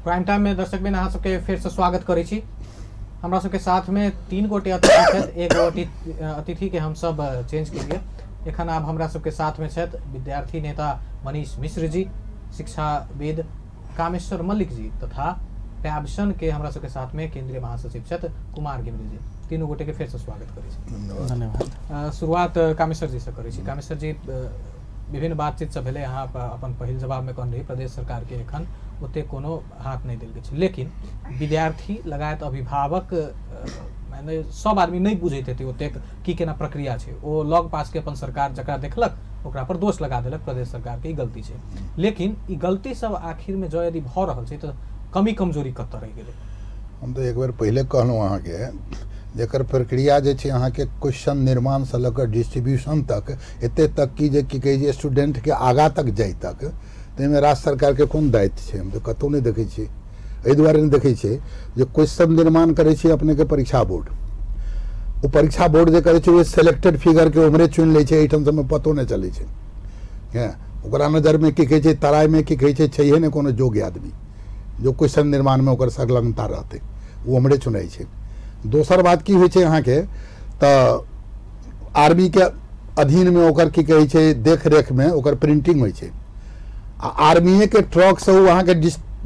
Prime time में दर्शक बिन अहाँ सबके फेर से स्वागत करै छी। हमरा सबके साथ में 3 गोटे अतिथि छथि। एक गोटे अतिथि के हम सब चेंज केलिए। एखन आब हमरा सबके साथ में छथि विद्यार्थी नेता मनीष मिश्र जी, शिक्षाविद कामेश्वर मल्लिक जी तथा पैबसन के हमरा सबके साथ में केंद्रीय महासचिव छथि कुमार घिमिरे जी। तीनों गोटे के फेर से स्वागत करै छी। धन्यवाद। शुरुआत कामेश्वर जी से करै छी। कामेश्वर जी, विभिन्न बातचीत सब भेलै, अहाँ अपन पहिल जवाब में कहने रही प्रदेश सरकार के एखन ओते कोनो हाथ नहीं देल गेल छै, लेकिन विद्यार्थी लगायत अभिभावक माने सब आदमी नहीं बुझैत हेतै ओतेक की केना प्रक्रिया छै। ओ लग पास के अपन सरकार जकरा देखलक ओकरा पर दोष लगा देलक, प्रदेश सरकार के ई गलती छै। लेकिन ई गलती सब आखिर में जँ यदि भऽ रहल छै तऽ कमी कमजोरी कतऽ रहि गेलै? हम तऽ एक बेर पहिले कहलहुँ अहाँके, जकर प्रक्रिया जे छै अहाँके क्वेश्चन निर्माणसँ लऽ कऽ डिस्ट्रीब्यूशन तक, एते तक कि जे की कहै छै स्टूडेंटके आगाँ तक जाइ तक, ताहिमे राज्य सरकारके कोन दायित्व छै? हम तऽ कतहु नहि देखै छियै। एहि दुआरे नहि देखै छियै जे क्वेश्चन निर्माण करै छै अपनेके परीक्षा बोर्ड, ओ परीक्षा बोर्ड जे करै छै ओ सेलेक्टेड फिगरके उम्हरे चुनि लै छै, एहिठाम सबमे पतो नहि चलै छै। हँ, ओकरा नजरमे की कहै छै तराइमे की कहै छै छैहे नहि कोनो योग्य आदमी जो क्वेश्चन निर्माणमे ओकर संलग्नता रहतै, ओ उम्हरे चुनै छै। दोसर बात की होइ छै अहाँके, तऽ आर्मीके अधीनमे ओकर की कहै छै देख रेखमे ओकर प्रिंटिंग होइ छै, आ आर्मीएके ट्रकसँ ओ अहाँके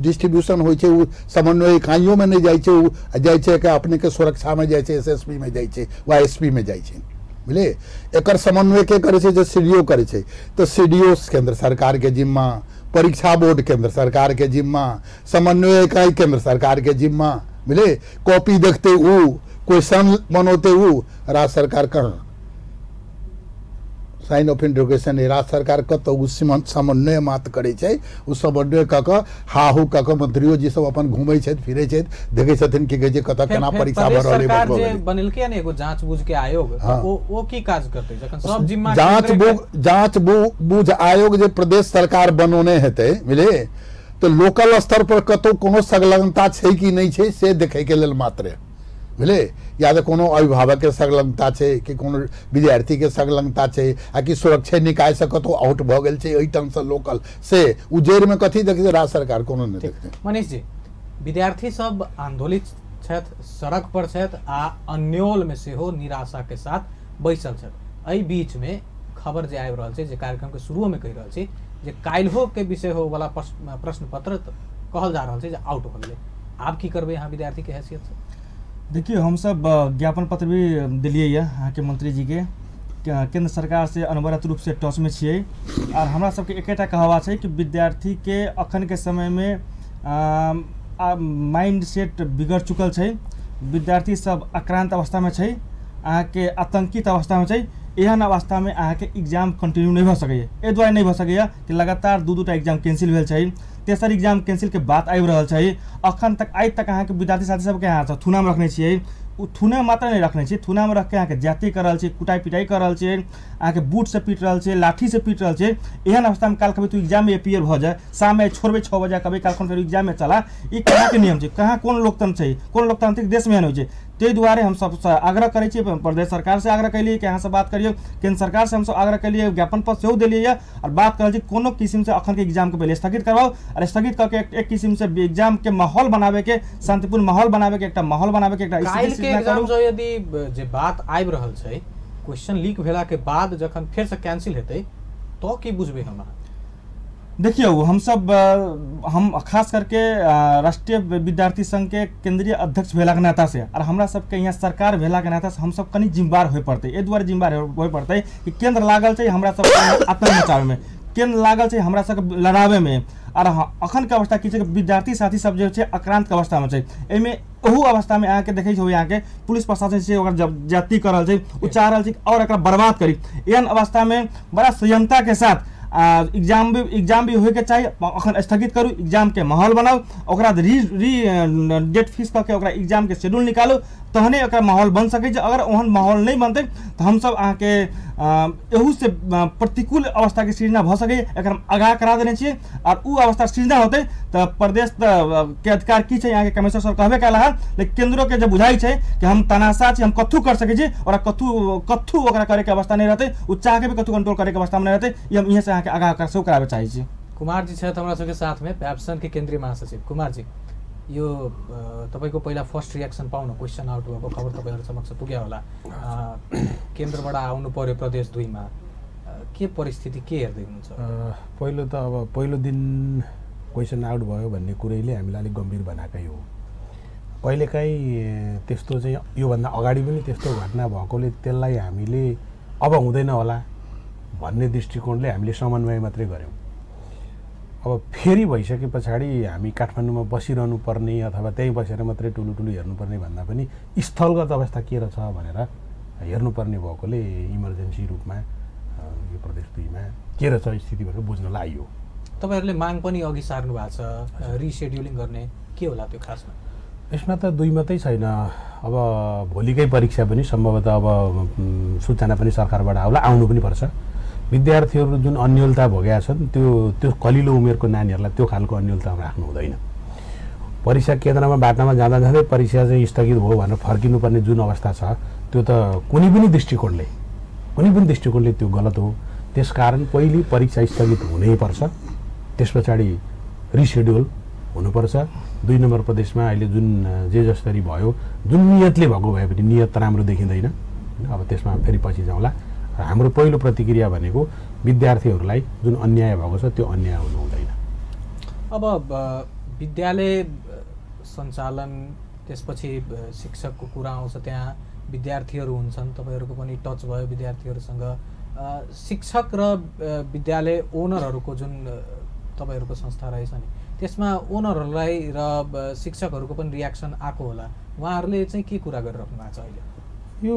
डिस्ट्रीब्यूशन होइ छै। ओ समन्वय इकाइयोमे नहि जाइ छै, ओ जाइ छै कि अपनेके सुरक्षामे जाइ छै, एस एस पी मे जाइ छै वा एस पी मे जाइ छै। बुझलियै? एकर समन्वय के करै छै? जे सी डी ओ करै छै। तऽ सी डी ओ केंद्र सरकारके जिम्मा, परीक्षा बोर्ड केंद्र सरकारके जिम्मा, समन्वय इकाई केंद्र सरकारके जिम्मा। बुझलियै? कॉपी देखते उ, क्वेश्चन बनौते उ, राज्य सरकार कहाँ? Sign of interrogation. राज्य सरकार कतऽ? ओ समन्वय मात्र करै छै। ओ समन्वय कऽ कऽ हाहू कऽ कऽ मंत्रियो जी सब अपन घूमै छथि फिरै छथि, देखै छथिन की कहै छै कतऽ केना परीक्षा भऽ रहल सरकार जे बनेलकै ने एगो जांच बूझ के आयोग, ओ की काज करतै जखन सब जिम्मा जांच बूझ आयोग जे प्रदेश सरकार बनौने हेतै, बुझलियै, तऽ लोकल स्तर पर कतौ कोनो संलग्नता छै कि नहि छै से देखैके लेल मात्र, बुझलियै। या तऽ कोनो अभिभावकके संलग्नता छै कि कोनो विद्यार्थीके संलग्नता छै, आ कि सुरक्षा निकायसँ कतहु आउट भऽ गेल छै एहिठामसँ लोकल, से ओ जड़िमे कथी देखतै? राज्य सरकार कोनो नहि देखतै। मनीष जी, विद्यार्थी सब आंदोलित छथि, सड़क पर छथि आ अन्योलमे सेहो निराशाके साथ बैसल छथि। एहि बीचमे खबर जे आबि रहल छै, जे कार्यक्रमके शुरूमे कहि रहल छी जे काल्हिओ के विषय हो वाला प्रश्न पत्र कहल जा रहल छै जे आउट भऽ गेलै। आब की करबै अहाँ विद्यार्थीके हैसियतसँ? देखियौ, हमसब ज्ञापन पत्र भी देलियै यऽ अहाँके मंत्री जीके। केंद्र सरकार से अनवरत रूप से टचमे छियै, आर हमरा सबके एकेटा कहबा छै कि विद्यार्थीके अखनके समयमे माइंड सेट बिगड़ चुकल छै, विद्यार्थी सब आक्रांत अवस्थामे छै, अहाँके आतंकित अवस्थामे छै। एहन अवस्थामे अहाँके एग्जाम कंटिन्यू नहि भऽ सकैए। एहि दुआरे नहि भऽ सकैए कि लगातार दू दूटा एग्जाम कैंसिल भेल छै, तेसर एग्जाम कैंसिलके बात आबि रहल छै। अखन तक आइ तक अहाँके विद्यार्थी साथी सबके अहाँ थूनामे रखने छियै। ओ थूना मात्र नहि रखने छियै, थूनामे रखके अहाँके ज्यादती कर रहल छियै, कुटाइ पिटाइ कर रहल छियै, अहाँके बूटसँ पीट रहल छियै, लाठीसँ पीट रहल छियै। एहन अवस्थामे काल्हि कभी तू एग्जाममे एपियर भऽ जाए, शाममे छोड़बै 6 बजे, कभी काल्हि फेर एग्जाममे चला, ई कहाँके नियम छै? कहाँ कोन लोकतंत्र छै? कोन लोकतांत्रिक देशमे एहन होइ छै? ताहि दुआरे हम सबसँ आग्रह करै छियै, प्रदेश सरकारसँ आग्रह केलियै कि अहाँसँ बात करियौ, केंद्र सरकारसँ हमसब आग्रह केलियै, ज्ञापन पत्र सेहो देलियै यऽ, आओर बात कर रहल छी कोनो किसिमसँ अखनके एग्जामके पहिले स्थगित करवाउ, आओर स्थगित कऽ के एक किसिमसँ एग्जामके माहौल बनाबैके, शांतिपूर्ण माहौल बनाबैके, एकटा माहौल बनाबैके एकटा काल्हिके एग्जाम जो यदि जे बात आबि रहल छै, क्वेश्चन लीक भेलाके बाद जखन फेरसँ कैंसिल हेतै तऽ की बुझबै हम? देखियौ, हमसब हम खास करके राष्ट्रीय विद्यार्थी संघ के केंद्रीय अध्यक्ष भेलाके नातासँ और हमरा सबके यहाँ सरकार भेलाके नातासँ हमसब कनि जिम्मेवार होय पड़तै। एहि दुआरे जिम्मेवार होय पड़तै कि केंद्र लागल छै हमरा सबके आतंक मचाबैमे, केंद्र लागल छै हमरा सबके लड़ाबैमे। और अखनके अवस्था की छै कि विद्यार्थी साथी सब जे छै आक्रांतके अवस्थामे छै। एहिमे ओहू अवस्थामे अहाँके देखै छै अहाँके पुलिस प्रशासन छै ओकर ज्यादती कर रहल छै, ओ चाह रहल छै और एकरा बर्बाद करी। एहन अवस्थामे बड़ा संयमताके साथ एग्जाम भी होइके चाही। अखन स्थगित करू, एग्जामके माहौल बनाउ, ओकरा री री डेट फिक्स कऽ के ओकरा एग्जामके शेड्यूल निकालू, तहने ओकरा माहौल बन सकै छै। अगर ओहन माहौल नहि बनतै तऽ हमसब अहाँके एहूसँ प्रतिकूल अवस्थाके सृजना भऽ सकैए। एकर हम आगाह करा देने छियै। आओर ओ अवस्था सृजना होतै तऽ प्रदेश के अधिकार की छै अहाँके कमिश्नर सर कहबे कयल हँ, लेकिन केंद्रोके जब बुझाइ छै कि हम तानाशाह छी, हम कथू कर सकै छी, ओकरा कथू कथू ओकरा करैके अवस्था नहि रहतै, ओ चाहके भी कथू कंट्रोल करैके अवस्थामे नहि रहतै। ई हम इहेँ से अहाँके आगाह सेहो कराबे चाहै छी। कुमार जी छथि हमरा सबके साथमे, पैप्सन के केंद्रीय महासचिव। कुमार जी, यो तपाईँको पहिला फर्स्ट रियाक्सन पाउनु, क्वेसन आउट भएको खबर तपाईँहरू समक्ष पुग्यो होला, केन्द्रबाट आउनु पर्यो प्रदेश 2 मा, के परिस्थिति के हेर्दै हुनुहुन्छ? पहिलो त अब पहिलो दिन क्वेसन आउट भयो भन्ने कुरैले हामीलाई अलिक गम्भीर बनाएकै हो। कहिलेकाहीँ त्यस्तो चाहिँ योभन्दा अगाडि पनि त्यस्तो घटना भएकोले त्यसलाई हामीले अब हुँदैन होला भन्ने दृष्टिकोणले हामीले समन्वय मात्रै गऱ्यौँ। अब फेरि भइसके पछाडि हामी काठमाडौँमा बसिरहनु पर्ने अथवा त्यहीँ बसेर मात्रै ठुलो ठुलो हेर्नुपर्ने भन्दा पनि स्थलगत अवस्था के रहेछ भनेर हेर्नुपर्ने भएकोले इमर्जेन्सी रूपमा यो प्रदेश 2 मा के रहेछ स्थिति भनेर बुझ्नलाई आइयो। तपाईँहरूले माग पनि अघि सार्नु भएको छ, रिसेड्युलिङ गर्ने, के होला त्यो खासमा? यसमा त दुई मात्रै छैन, अब भोलिकै परीक्षा पनि सम्भवतः अब सूचना पनि सरकारबाट आउला, आउनु पनि पर्छ। विद्यार्थीहरू जुन अन्यलता भोगेका छन् त्यो त्यो कलिलो उमेरको नानीहरूलाई त्यो खालको अन्यलतामा राख्नु हुँदैन। परीक्षा केन्द्रमा बाटोमा जाँदा जाँदै परीक्षा चाहिँ स्थगित भयो भनेर फर्किनुपर्ने जुन अवस्था छ त्यो त कुनै पनि दृष्टिकोणले त्यो गलत हो। त्यसकारण पहिले परीक्षा स्थगित हुनैपर्छ, त्यस पछाडि रिसेड्युल हुनुपर्छ। 2 नम्बर प्रदेशमा अहिले जुन जे जसरी भयो, जुन नियतले भएको भए पनि नियत त राम्रो देखिँदैन, अब त्यसमा फेरि पछि जाउँला। र हाम्रो पहिलो प्रतिक्रिया भनेको विद्यार्थीहरूलाई जुन अन्याय भएको छ त्यो अन्याय हुनु हुँदैन। अब विद्यालय सञ्चालन, त्यसपछि शिक्षकको कुरा आउँछ, त्यहाँ विद्यार्थीहरू हुन्छन्, तपाईँहरूको पनि टच भयो विद्यार्थीहरूसँग। शिक्षक र विद्यालय ओनरहरूको जुन तपाईँहरूको संस्था रहेछ नि, त्यसमा ओनरहरूलाई र शिक्षकहरूको पनि रियाक्सन आएको होला, उहाँहरूले चाहिँ के कुरा गरिराख्नु भएको छ अहिले? यो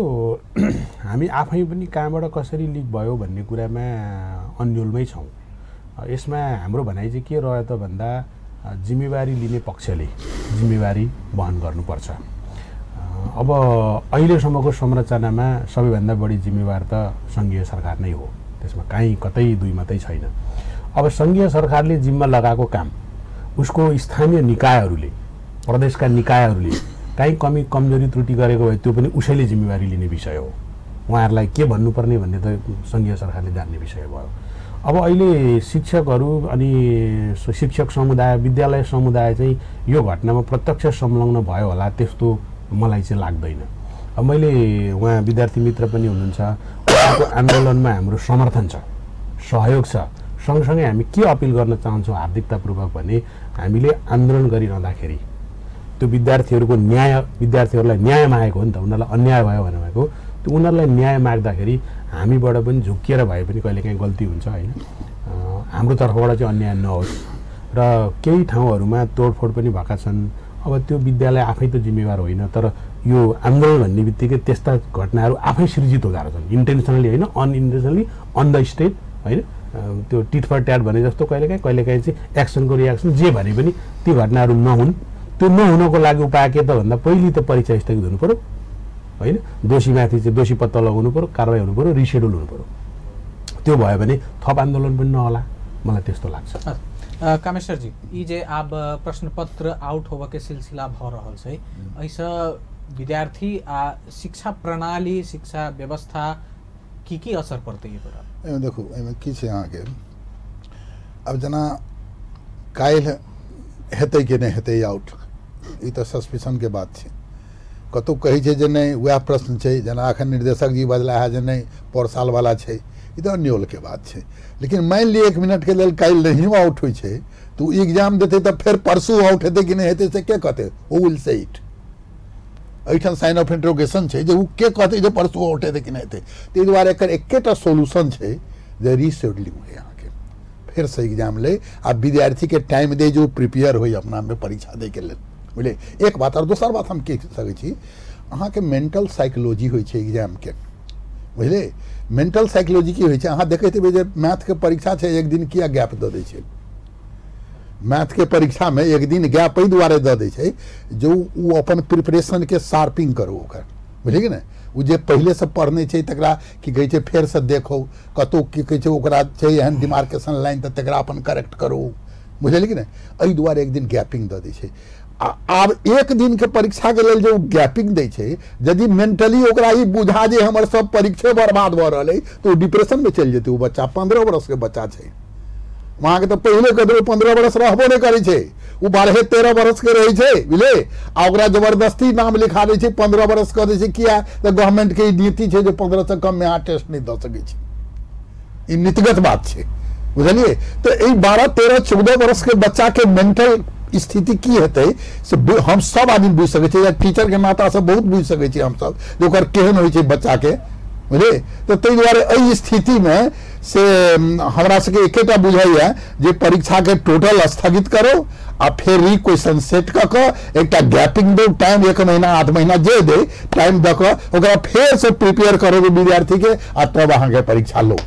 हामी आफै पनि कहाँबाट कसरी लिक भयो भन्ने कुरामा अन्यलमै छौँ। यसमा हाम्रो भनाइ चाहिँ के रह्यो त भन्दा जिम्मेवारी लिने पक्षले जिम्मेवारी वहन गर्नुपर्छ। अब अहिलेसम्मको संरचनामा सबैभन्दा बढी जिम्मेवार त सङ्घीय सरकार नै हो, त्यसमा काहीँ कतै दुई मात्रै छैन। अब सङ्घीय सरकारले जिम्मा लगाएको काम उसको स्थानीय निकायहरूले, प्रदेशका निकायहरूले काहीँ कमी कमजोरी त्रुटि गरेको भए त्यो पनि उसैले जिम्मेवारी लिने विषय हो। उहाँहरूलाई के भन्नुपर्ने भन्ने त सङ्घीय सरकारले जान्ने विषय भयो। अब अहिले शिक्षकहरू अनि शिक्षक समुदाय, विद्यालय समुदाय चाहिँ यो घटनामा प्रत्यक्ष संलग्न भयो होला त्यस्तो मलाई चाहिँ लाग्दैन। अब मैले उहाँ विद्यार्थी मित्र पनि हुनुहुन्छ, उहाँको आन्दोलनमा हाम्रो समर्थन छ, सहयोग छ। सँगसँगै हामी के अपिल गर्न चाहन्छौँ हार्दिकतापूर्वक भने हामीले आन्दोलन गरिरहँदाखेरि त्यो विद्यार्थीहरूको न्याय, विद्यार्थीहरूलाई न्याय मागेको हो नि त, उनीहरूलाई अन्याय भयो भनेको त्यो उनीहरूलाई न्याय माग्दाखेरि हामीबाट पनि झुक्किएर भए पनि कहिलेकाहीँ गल्ती हुन्छ होइन, हाम्रो तर्फबाट चाहिँ अन्याय नहोस्। र केही ठाउँहरूमा तोडफोड पनि भएका छन्, अब त्यो विद्यालय आफै त जिम्मेवार होइन, तर यो आन्दोलन भन्ने बित्तिकै त्यस्ता घटनाहरू आफै सृजित हुँदो रहेछन्, इन्टेन्सनली होइन, अनइन्टेन्सनली, अन the state होइन, त्यो टिट फर ट्याट भने जस्तो कहिलेकाहीँ कहिलेकाहीँ चाहिँ एक्सनको रियाक्सन जे भने पनि ती घटनाहरू नहुन्। त्यो नहुनको लागि उपाय के त भन्दा पहिले त परीक्षा स्थगित हुनु पऱ्यो होइन, दोषीमाथि चाहिँ दोषी पत्ता लगाउनु पऱ्यो, कारवाही हुनु पऱ्यो, रिसेड्युल हुनु पऱ्यो। त्यो भयो भने थप आन्दोलन पनि नहोला, मलाई त्यस्तो लाग्छ। कामेश्वर जी, यी जे आब प्रश्नपत्र आउट होबके सिलसिला भ रहल छै, एहिसँ विद्यार्थी आ शिक्षा प्रणाली, शिक्षा व्यवस्था की की असर पड़तै एहि पर? एहिमे देखू, एहिमे की छै अहाँके, आब जेना काल्हि हेतै कि नहि हेतै आउट, ई तऽ सस्पिशनके बात छै। कतहु कहै छै जे नहि वएह प्रश्न छै, जेना एखन निर्देशक जी बजला है जे नहि पर सालवला छै, ई तऽ अन्योलके बात छै। लेकिन मानि लिअ 1 मिनटके लेल काल्हि नहियो आउट होइ छै तऽ ओ एग्जाम देतै तऽ फेर परसू आउट हेतै कि नहि हेतै से के कहतै? हु will say it? एहिठाम साइन ऑफ इंट्रोगेशन छै जे ओ के कहतै जे परसू आउट हेतै कि नहि हेतै। ताहि दुआरे एकर एकेटा सोल्यूशन छै जे रिशेड्यूलिंग होइ, अहाँके फेरसँ एग्जाम लै आ विद्यार्थीके टाइम दै जे ओ प्रिपेयर होइ अपनामे परीक्षा दैके लेल, बुझलियै? एक बात। आओर दोसर बात हम कहि सकै छी, अहाँके मेंटल साइकोलॉजी होइ छै एग्जामके, बुझलियै? मेंटल साइकोलॉजी की होइ छै, अहाँ देखैत हेबै जे मैथके परीक्षा छै, एक दिन किया गैप दऽ दै छै? मैथके परीक्षामे एक दिन गैप एहि दुआरे दऽ दै छै जे ओ अपन प्रिपरेशनके शार्पिंग करू ओकर, बुझलियै कि नहि? ओ जे पहिलेसँ पढ़ने छै तकरा की कहै छै फेरसँ देखो, कतहु की कहै छै ओकरा छै एहन डिमार्केशन लाइन तऽ तकरा अपन करेक्ट करू, बुझलियै कि नहि? एहि दुआरे एक दिन गैपिंग दऽ दै छै। आ आब एक दिनके परीक्षाके लेल जे ओ गैपिंग दै छै, यदि मेंटली ओकरा ई बुझा जे हमर सब परीक्षे बर्बाद भऽ रहल अइ तऽ ओ डिप्रेशनमे चलि जेतै। ओ बच्चा 15 वर्षके बच्चा छै, वहाँके तऽ पहिले कह देबै 15 वर्ष रहबो नहि करै छै, ओ 12-13 वर्ष के रहै छै, बुझलियै, आ ओकरा जबरदस्ती नाम लिखा दै छै, 15 वर्ष कऽ दै छै। किया तऽ गवर्नमेंट के ई नीति छै जे 15 से कम में अहाँ टेस्ट नहि दऽ सकै छी, ई नीतिगत बात छै, बुझलियै। तऽ एहि 12, 13, 14 वर्ष के बच्चा के मेंटल स्थिति की हेतै से हम सब आदमी बुझि सकै छियै, या टीचर के नाता से बहुत बुझि सकै छियै हमसब जे ओकर केहन होइ छै बच्चा के, बुझलियै। तऽ ताहि दुआरे एहि स्थितिमे से हमरा सबके एकेटा बुझाइए जे परीक्षाके टोटल स्थगित करो आ फेर री क्वेश्चन सेट कऽ कऽ एकटा गैपिंग दो टाइम, 1 महीना 8 महीना जे दे टाइम दऽ कऽ ओकरा फेरसँ प्रिपेयर करो विद्यार्थीके आ तब अहाँके परीक्षा लो,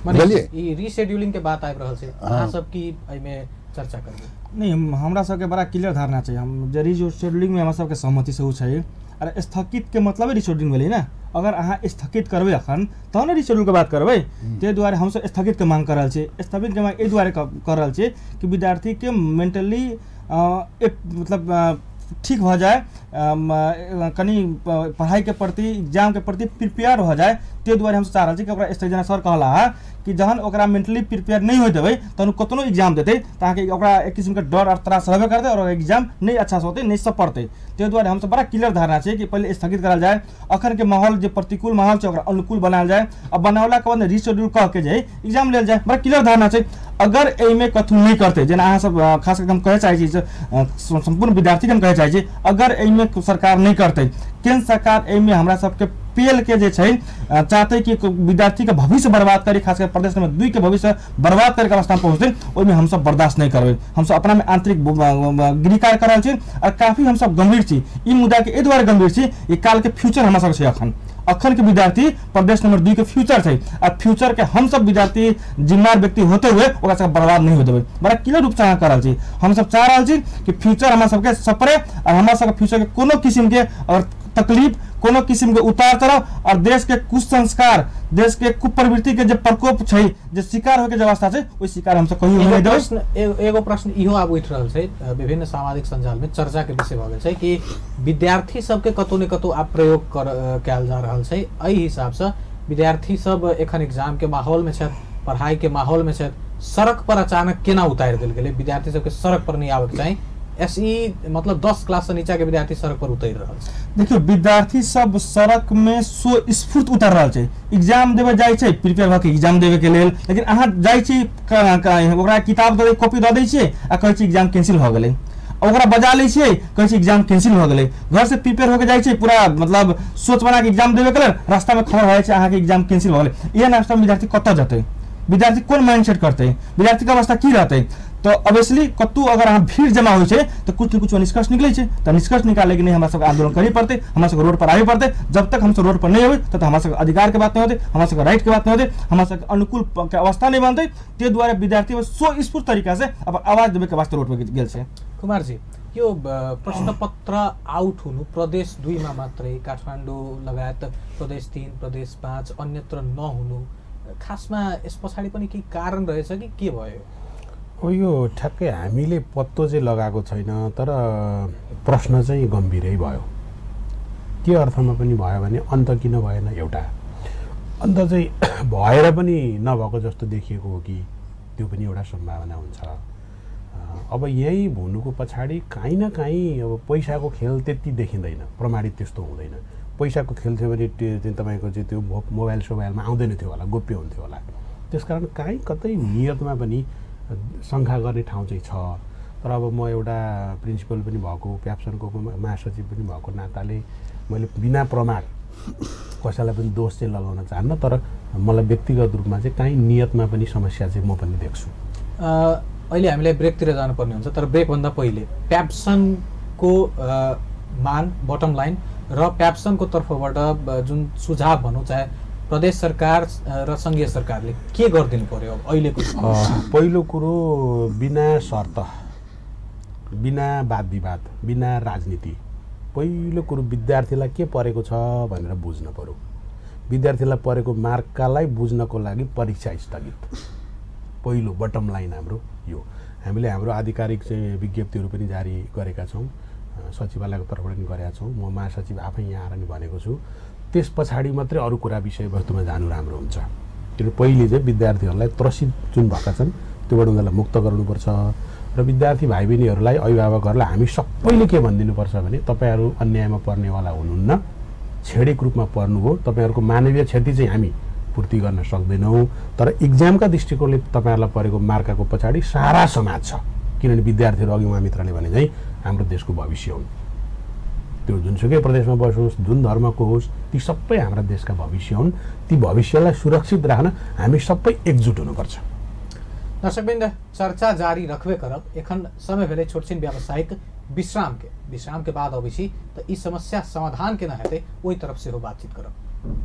बुझलियै। ई रीशेड्यूलिंग के बात आबि रहल छै, अहाँ सब की एहिमे चर्चा करबै? नहीं, हमरा सबके बड़ा क्लियर धारणा छै, हम जे रीशेड्यूलिंगमे हमरा सबके सहमति सेहो छै। आर स्थगित के मतलब रिशेड्यूलिंग भेलै ने, अगर अहाँ स्थगित करबै अखन तहन ने रिशेड्यूल के बात करबै। ताहि दुआरे हमसब स्थगित के मांग कर रहल छी। स्थगित के मांग एहि दुआरे कर रहल छी कि विद्यार्थी के मेंटली मतलब ठीक भऽ जाए, कनि पढ़ाई के प्रति, एग्जाम के प्रति प्रिपेयर भऽ जाए। ताहि दुआरे हमसब चाह रहल छी कि ओकरा जेना सर कहला है कि जहन ओकरा मेंटली प्रिपेयर नहि होय देबै तहन कतनो एग्जाम देतै तऽ अहाँके ओकरा एक किस्मके डर आओर त्रास रहबे करतै और एग्जाम नहि अच्छा से होतै, नहि सब पढ़तै। ताहि दुआरे हमसब बड़ा क्लियर धारणा छै कि पहिले स्थगित करल जाए, अखन के माहौल जे प्रतिकूल माहौल छै ओकरा अनुकूल बनायल जाए आ बनावलाके बाद रिशेड्यूल कह के जे एग्जाम लेल जाए। बड़ा क्लियर धारणा छै। अगर एहिमे कथू नहि करतै, जेना अहाँ सब खास करके हम कहै चाहै छी, सम्पूर्ण विद्यार्थीके हम कहै चाहै छी, अगर एहिमे सरकार नहि करतै, केंद्र सरकार एहिमे हमरा सबके पेल के जे छै चाहते कि विद्यार्थी के भविष्य बर्बाद करी, खासकर प्रदेश नंबर 2 के भविष्य बर्बाद करके अवस्था में पहुँचते, ओहिमे हमसब बर्दाश्त नहीं करबै। हमसब अपना में आंतरिक गृह कार्य कर रहल छी और काफी हमसब गंभीर छी। ई मुद्दा के एहि दुआरे गंभीर छी, ई काल के फ्यूचर हमरा सबके छै। अखन अखन के विद्यार्थी प्रदेश नंबर 2 के फ्यूचर छै आ फ्यूचर के हमसब विद्यार्थी जिम्मेदार व्यक्ति होते हुए ओकरा सबके बर्बाद नहीं हो देबै। बड़ा क्लियर रूप से अहाँ कर रहल छी। हमसब चाह रहल छी कि फ्यूचर हमरा सबके सपरे और हमरा सबके फ्यूचर के कोनो किस्म के और तकलीफ, कोनो किस्म के उतार चढ़ाव और देश के कुसंस्कार, देश के कुप्रवृत्ति के जे प्रकोप छै, जे शिकार होके जे अवस्था छै, ओहि शिकार हमसब कहियो नहि देबै। एगो प्रश्न इहो आब उठि रहल छै, विभिन्न सामाजिक सञ्जाल में चर्चा के विषय भऽ गेल छै कि विद्यार्थी सबके कतौ ने कतौ आब प्रयोग कयल जा रहल छै। एहि हिसाबसँ विद्यार्थी सब एखन एग्जाम के माहौल में छथि, पढ़ाई के माहौल में छथि, सड़क पर अचानक केना उतारि देल गेलै? विद्यार्थी सबके सड़क पर नहि आबैके चाही। एसई मतलब 10 क्लास से नीचा के विद्यार्थी सड़क पर उतरि रहल छै। देखियौ, विद्यार्थी सब सड़क में स्वस्फूर्त उतर रहल छै। एग्जाम देवे जाइ छै प्रिपेयर भऽ के एग्जाम देवे के लेल, लेकिन अहाँ जाइ छी ओकरा किताब दऽ कॉपी दऽ दै छियै आ कहै छी एग्जाम कैंसिल भऽ गेलै, ओकरा बजा लै छियै कहै छी एग्जाम कैंसिल भऽ गेलै। घर से प्रिपेयर होके जाइ छै पूरा मतलब सोच बना के एग्जाम देवे के लेल, रास्ता में खबर भऽ जाइ छै अहाँके एग्जाम कैंसिल भऽ गेलै। एहन अवस्था में विद्यार्थी कतऽ जेतै? विद्यार्थी कोन माइंडसेट करतै? विद्यार्थी के अवस्था की रहतै? तो ऑब्वियसली कतौ अगर अहाँ भीड़ जमा होइ छै तऽ कुछ न कुछ निष्कर्ष निकलै छै। तऽ निष्कर्ष निकाले के नहि हमरा सबके आंदोलन करय पड़तै, हमरा सबके रोड पर आबय पड़तै। जब तक हमसब रोड पर नहि अबै तब तक हमरा सबके अधिकार के बात नहि होतै, हमरा सबके राइट के बात नहि होतै, हमरा सबके अनुकूल के अवस्था नहि बनतै। ताहि दुआरे विद्यार्थी स्वस्फूर्त तरीका से अपन आवाज देबे के वास्ते रोड पर गेल छै। कुमार जी, यो प्रश्नपत्र आउट हुनु प्रदेश 2 मा मात्रै, काठमाडौँ लगायत प्रदेश 3, प्रदेश 5 अन्यत्र नहुनु खासमा यस पछाडि पनि केही कारण रहेछ कि के भयो? अब यो ठ्याक्कै हामीले पत्तो चाहिँ लगाएको छैन, तर प्रश्न चाहिँ गम्भीरै भयो। के अर्थमा पनि भयो भने अन्त किन भएन, एउटा अन्त चाहिँ भएर पनि नभएको जस्तो देखिएको हो कि त्यो पनि एउटा सम्भावना हुन्छ। अब यही हुनुको पछाडि काहीँ न काहीँ अब पैसाको खेल त्यति देखिँदैन, प्रमाणित त्यस्तो हुँदैन। पैसाको खेल थियो भने त्यो तपाईँको चाहिँ त्यो मोबाइल सोबाइलमा आउँदैन थियो होला, गोप्य हुन्थ्यो होला। त्यसकारण काहीँ कतै नियतमा पनि शङ्का गर्ने ठाउँ चाहिँ छ। तर अब म एउटा प्रिन्सिपल पनि भएको, प्याप्सनको महासचिव पनि भएको नाताले मैले बिना प्रमाण कसैलाई पनि दोष चाहिँ लगाउन चाहन्न, तर मलाई व्यक्तिगत रूपमा चाहिँ काहीँ नियतमा पनि समस्या चाहिँ म पनि देख्छु। अहिले हामीलाई ब्रेकतिर जानुपर्ने हुन्छ, तर ब्रेकभन्दा पहिले प्याप्सनको माग, बटम लाइन र प्याप्सनको तर्फबाट जुन सुझाव भनौँ, चाहे प्रदेश सरकार र सङ्घीय सरकारले के गरिदिनु पर्यो अहिलेको? पहिलो कुरो बिना शर्त, बिना वाद विवाद, बिना राजनीति, पहिलो कुरो विद्यार्थीलाई के परेको छ भनेर बुझ्न पर्यो। विद्यार्थीलाई परेको मार्कालाई बुझ्नको लागि परीक्षा स्थगित, पहिलो बटम लाइन हाम्रो यो। हामीले हाम्रो आधिकारिक चाहिँ विज्ञप्तिहरू पनि जारी गरेका छौँ, सचिवालयको तर्फबाट पनि गरेका छौँ। म महासचिव आफै यहाँ आएर नि भनेको छु। त्यस पछाडि मात्रै अरू कुरा विषयवस्तुमा जानु राम्रो हुन्छ। किनभने पहिले चाहिँ विद्यार्थीहरूलाई त्रसित जुन भएका छन् त्योबाट उनीहरूलाई मुक्त गराउनुपर्छ र र विद्यार्थी भाइ बहिनीहरूलाई, अभिभावकहरूलाई हामी सबैले के भनिदिनुपर्छ भने तपाईँहरू अन्यायमा पर्नेवाला हुनुहुन्न, छेडिक रूपमा पर्नु हो। तपाईँहरूको मानवीय क्षति चाहिँ हामी पूर्ति गर्न सक्दैनौँ, तर इक्जामका दृष्टिकोणले तपाईँहरूलाई परेको मार्काको पछाडि सारा समाज छ। किनभने विद्यार्थीहरू अघि उहाँ मित्रले भने चाहिँ हाम्रो देशको भविष्य हुन्। त्यो जुनसुकै प्रदेशमा बसोस्, जुन धर्मको होस्, ती सबै हाम्रा देशका भविष्य हुन्। ती भविष्यलाई सुरक्षित राख्न हामी सबै एकजुट हुनुपर्छ। दर्शकवृन्द, चर्चा जारी रखबे करब। एखन समय भेलै छोटछिन व्यावसायिक विश्राम के। विश्राम के बाद अबै छी तऽ ई समस्या समाधान केना हेतै ओहि तरफ सेहो बातचीत करब।